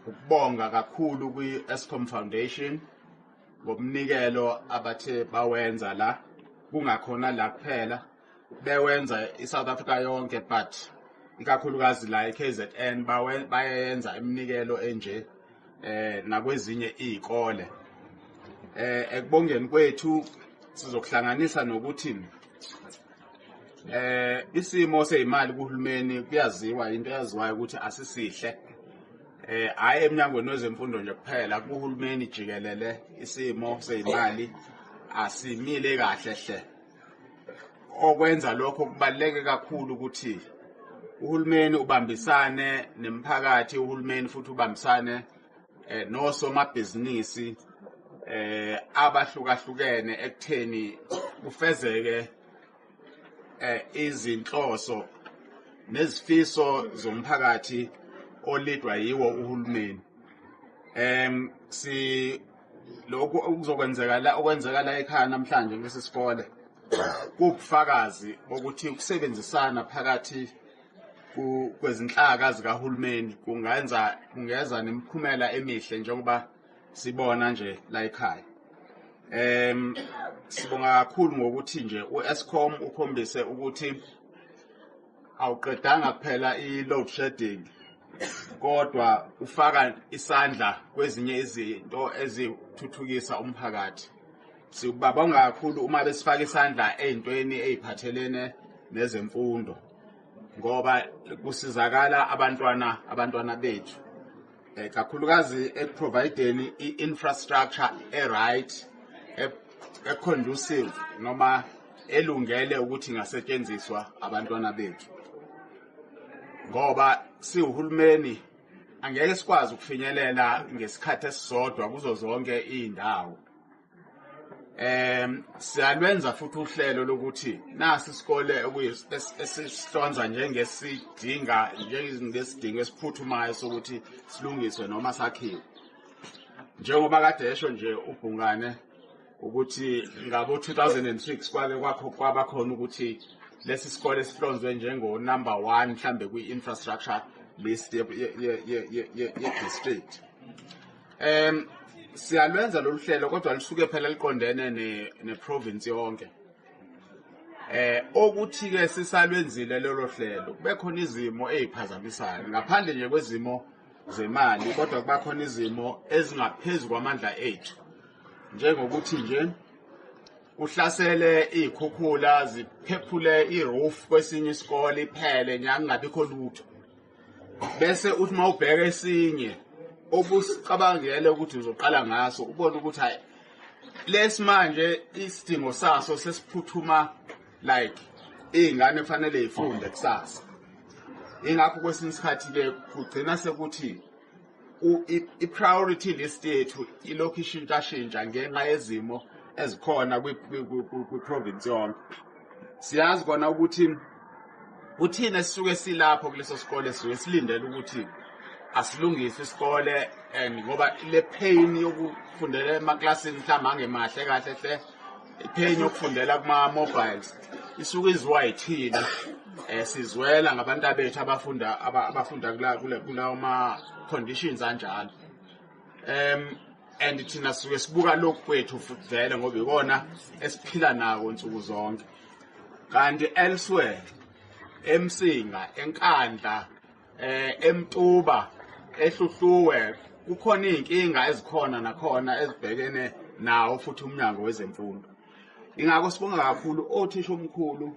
Ukubonga kakhulu kwi-Eskom Foundation ngomnikelo abathe bawenza la, kungakhona la kuphela, bewenza i-South Africa yonke, but ikakhulukazi la e-KZN bayenza iminikelo enje nakwezinye izikole. Ekubongeni kwethu sizokuhlanganisa nokuthi isimo sezimali kuhulumeni kuyaziwa, into eyaziwayo ukuthi asisihle, hayi eminyangweni wezemfundo nje kuphela, kuhulumeni jikelele isimo sezimali asimile kahle hle. Okwenza lokho kubaluleke kakhulu ukuthi uhulumeni ubambisane nemphakathi, uhulumeni futhi ubambisane nosomabhizinisi abahlukahlukene ekutheni kufezeke izinhloso nezifiso zomphakathi olidwa yiwo uhulumeni. Si lokhu okuzokwenzeka la, okwenzeka la ekhaya namhlanje kulesi sikole, kubufakazi bokuthi ukusebenzisana phakathi kwezinhlaka zikahulumeni kungeza nemiphumela emihle, njengoba sibona nje la ekhaya. Sibonga kakhulu ngokuthi nje uEskom ukhombise ukuthi awuqedanga kuphela i-load shedding, kodwa ufaka isandla kwezinye izinto ezithuthukisa umphakathi. Sibabonga kakhulu uma besifaka isandla ey'ntweni ey'phathelene nezemfundo, ngoba kusizakala abantwana bethu, kakhulukazi ekuprovideni i-infrastructure e-right, e-conducive noma elungele ukuthi ingasetshenziswa abantwana bethu, ngoba siwuhulumeni angeke sikwazi ukufinyelela ngesikhathi esisodwa kuzo zonke izindawo. Siyalwenza futhi uhlelo lokuthi nasi isikole esisihlonza njengesidingo esiphuthumayo sokuthi silungiswe noma sakhiwe, njengoba kade esho nje uBhungane ukuthi ngabo 2006 kwake kwakho kwaba khona ukuthi lesi sikole sihlonzwe njengo number 1 mhlambe kwi-infrastructure list ye-district. Siyalwenza lolu hlelo, kodwa lisuke phela liqondene ne-province yonke. Okuthi ke sisalwenzile lolo hlelo, kube khona izimo eziphazamisayo ngaphandle nje kwezimo zemali, kodwa kuba khona izimo ezingaphezulu kwamandla ethu, njengokuthi nje kuhlasele izikhukhula, ziphephule i-roof kwesinye isikole iphele nya, kungabikho lutho, bese uthi mawubheka esinye obusicabangele ukuthi uzoqala ngaso, ubone ukuthi hayi, lesimanje isidingo saso sesiphuthuma, like iy'ngane kufanele yifunde kusasa. Ingakho kwesinye isikhathi-ke kugcina sekuthi i-priority list yethu ilokhu ishintshashintsha ngenxa yezimo ezikhona kwi-province yonke. Siyazi kona ukuthi kuthina esisuke silapho kuleso sikole sisuke silindele ukuthi asilungise isikole, and ngoba le pain yokufundela emaklasini mhlawumbe angemahle kahle hle, ipain yokufundela kuma-mobiles isuke izwiwa yithina. Sizwela ngabantu abethu abafunda kulawo ma-conditions anjalo, and thina sisuke sibuka lokhu kwethu futhi vele, ngoba ikona esiphila nako nsuku zonke, kanti elsewhere, eMsinga, eNkandla, eMtuba, eHluhluwe, kukhona izinkinga ezikhona nakhona ezibhekene nawo futhi umnyango wezemfundo. Ingakho sibonga kakhulu othisha omkhulu.